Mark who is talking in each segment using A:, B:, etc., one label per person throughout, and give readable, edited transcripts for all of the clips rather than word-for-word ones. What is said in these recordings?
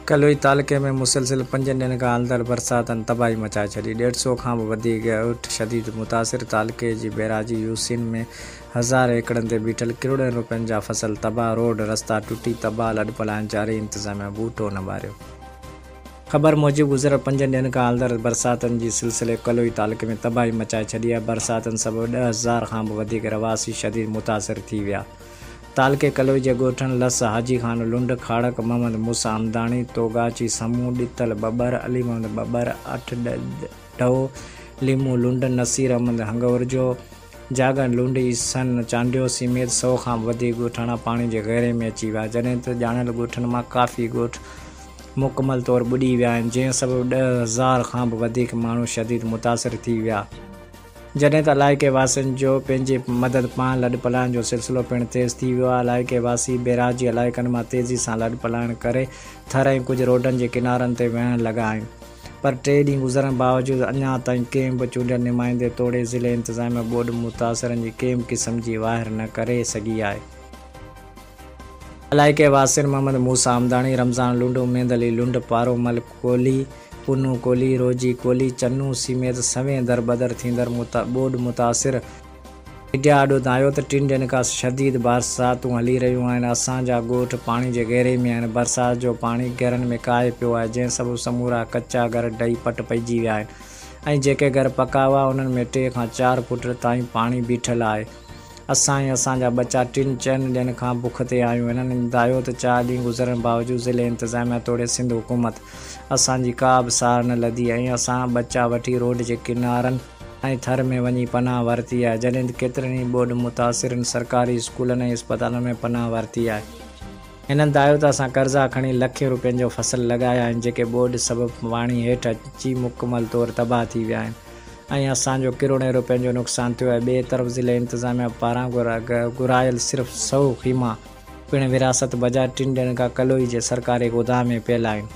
A: ڪلوئي تعلقي ۾ مسلسل پنجن ڏينهن کان هلندڙ برساتن تباهي مچائي ڇڏي، ڏيڍ سئو کان به وڌيڪ ڳوٺ شديد متاثر، تعلقي جي بئراجي يوسين ۾ هزارين ايڪڙن تي بيٺل ڪروڙين روپين جا فصل تباهه، روڊ رستا ٽٽي تباهه، لڏپلاڻ جاري، انتظاميا ٻوٽو نه ٻاريو. خبر موجب گذريل پنجن ڏينهن کان هلندڙ برساتن جي سلسلي ڪلوئي تعلقي ۾ تباهي مچائي ڇڏي آهي، برساتن سبب 10,000 کان به وڌيڪ رهواسي شديد متاثر ٿي ويا. تعلقي ڪلوئي جي ڳوٺن لس، حاجي خان لنڊ، کاڙڪ، محمد موسيٰ امداڻي، توڳاچي سمون، ڏتل ٻٻر، علي محمد ٻٻر، اٺ ڍو، ليمو لنڊ، نصير احمد هنڱورجو، جاڳڻ لنڊ، عيسن چانڊيو سميت سئو کان به وڌيڪ ڳوٺاڻا پاڻي جي گهيري ۾ اچي ويا، جڏهن ته ڄاڻايل ڳوٺن مان ڪافي ڳوٺ مڪمل طور ٻڏي ويا آهن، جنهن سبب 10,000 کان به وڌيڪ ماڻهو شديد متاثر ٿي ويا. جڏهن ته علائقي واسين جو پنهنجي مدد پاڻ لڏپلاڻ جو سلسلو پڻ تيز ٿي ويو آهي، علائقي واسي بيراجي علائقن مان تيزي سان لڏپلاڻ ڪري ٿر ۽ ڪجهه روڊن جي ڪنارن تي ويهڻ لڳا آهن پر ٽي ڏينهن گذرڻ باوجود اڃا تائين ڪنهن به چونڊيل نمائندي توڙي ضلعي انتظاميه ٻوڏ متاثرن جي ڪنهن به قسم جي واهر نه ڪري سگهي آهي. علائقي واسين محمد موسيٰ امداڻي، رمضان لنڊ، اميد علي لنڊ، پارو مل ڪولهي، پنهون ڪولهي، روجي ڪولهي، چنو سميت سوين دربدر ٿيندڙ ٻوڏ متاثر ميڊيا آڏو دانهيو ته ٽن ڏينهن کان شديد برساتون هلي رهيون آهن، اسان جا ڳوٺ پاڻي جي گهيري ۾ آهن، برسات جو پاڻي گهرن ۾ ڪاهي پيو آهي، جنهن سبب سمورا ڪچا گهر ڊهي پٽ پئجي ويا آهن ۽ جيڪي گهر پڪا هئا انهن ۾ ٽي کان چار فوٽ تائين پاڻي بيٺل آهي. اسان ۽ اسان جا ٻچا ٽن چئن ڏينهن کان بک تي آهيون. هنن دانهيو ته چار ڏينهن گذرڻ باوجود ضلعي انتظاميا توڙي سنڌ حڪومت اسان جي ڪا به سار نه لڌي ۽ اسان ٻچا وٺي روڊ جي ڪنارن ۽ ٿر ۾ وڃي پناهه ورتي آهي جڏهن ته ڪيترن ئي ٻوڏ متاثرن سرڪاري اسڪولن ۽ اسپتالن ۾ پناهه ورتي آهي. هنن دانهيو ته اسان قرضا کڻي لکين روپين جو فصل لڳايا آهن جيڪي ٻوڏ سبب پاڻي هيٺ اچي مڪمل طور تباهه ٿي ويا آهن. ۽ اسان جو ڪروڙين روپين جو نقصان ٿيو آهي ٻئي طرف ضلعي انتظاميا پاران گهرايل صرف سئو خيما پڻ ورهاست بجاء ٽن ڏينهن کان ڪلوئي جي سرڪاري گودام ۾ پيل آهن.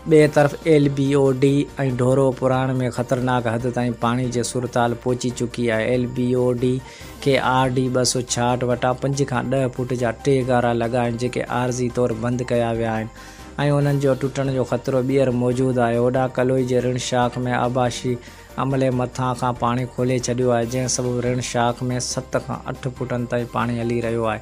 A: ٻئي طرف ايل بي او ڊي ۽ ڍورو پراڻ ۾ خطرناڪ حد تائين پاڻي جي صورتحال پهچي چڪي آهي ايل بي او ڊي کي آر ڊي 266 وٽان پنج کان ڏهه فوٽ جا ٽي گارا لڳا آهن جيڪي عارضي طور بند ڪيا ويا آهن ۽ انهن جو ٽٽڻ جو خطرو ٻيهر موجود آهي. هوڏانهن ڪلوئي جي رڻ شاخ ۾ آبپاشي عملي مٿان کان پاڻي کولي ڇڏيو آهي، جنهن سبب رڻ شاخ ۾ ست کان اٺ فوٽن تائين پاڻي هلي رهيو آهي،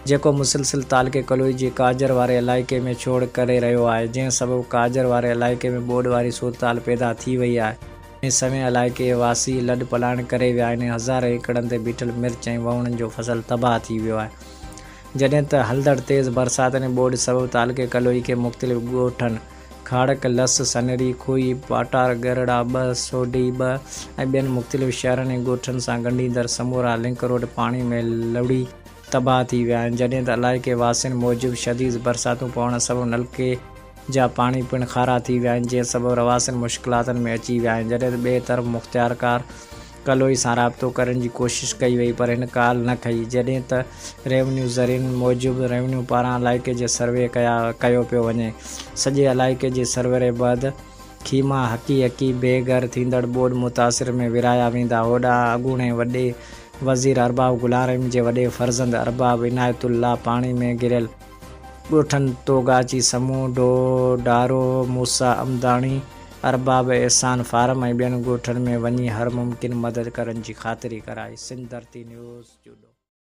A: جيڪو مسلسل تعلقي ڪلوئي جي ڪاجر واري علائقي ۾ ڇوڙ ڪري رهيو آهي، جنهن سبب ڪاجر واري علائقي ۾ ٻوڏ واري صورتحال پيدا ٿي وئي آهي ۽ سوين علائقي واسي لڏپلاڻ ڪري ويا آهن ۽ هزارين ايڪڙن تي بيٺل مرچ ۽ ووڻن جو فصل تباهه ٿي ويو آهي. جڏهن ته هلندڙ تيز برساتن ۽ ٻوڏ سبب تعلقي ڪلوئي کي مختلف ڳوٺن کاڙڪ، لس، سنري، کوهي، پاٽار، گرڙا ٻه، سوڍي ٻه ۽ ٻين مختلف شهرن ۽ ڳوٺن سان ڳنڍيندڙ سمورا لنڪ روڊ پاڻي ۾ لڙهي تباهه ٿي ويا آهن جڏهن ته علائقي واسين موجب شديد برساتون پوڻ سبب نلڪي جا پاڻي پڻ کارا ٿي ويا آهن جنهن سبب رهواسين مشڪلاتن ۾ اچي ويا آهن جڏهن ته ٻئي طرف مختيارڪار ڪلوئي سان رابطو ڪرڻ جي ڪوشش ڪئي وئي پر هن ڪال نه کنئي جڏهن ته ريونيو ذريعن موجب ريونيو پاران علائقي جي سروي ڪيو پيو وڃي سڄي علائقي جي سروي بعد خيما هڪي هڪي بي گهر ٿيندڙ ٻوڏ متاثر ۾ ورهايا ويندا هوڏانهن اڳوڻي وڏي وزير ارباب غلام رحيم جي وڏي فرزند ارباب عنايت الله پاڻي ۾ گهيريل ڳوٺن توڳاچي سمون، ڍورو موسيٰ امداڻي، ارباب احسان فارم ۽ ٻين ڳوٺن ۾ وڃي هر ممڪن مدد ڪرڻ جي خاطري ڪرائي. سنڌ ڌرتي نيوز، جوڏو.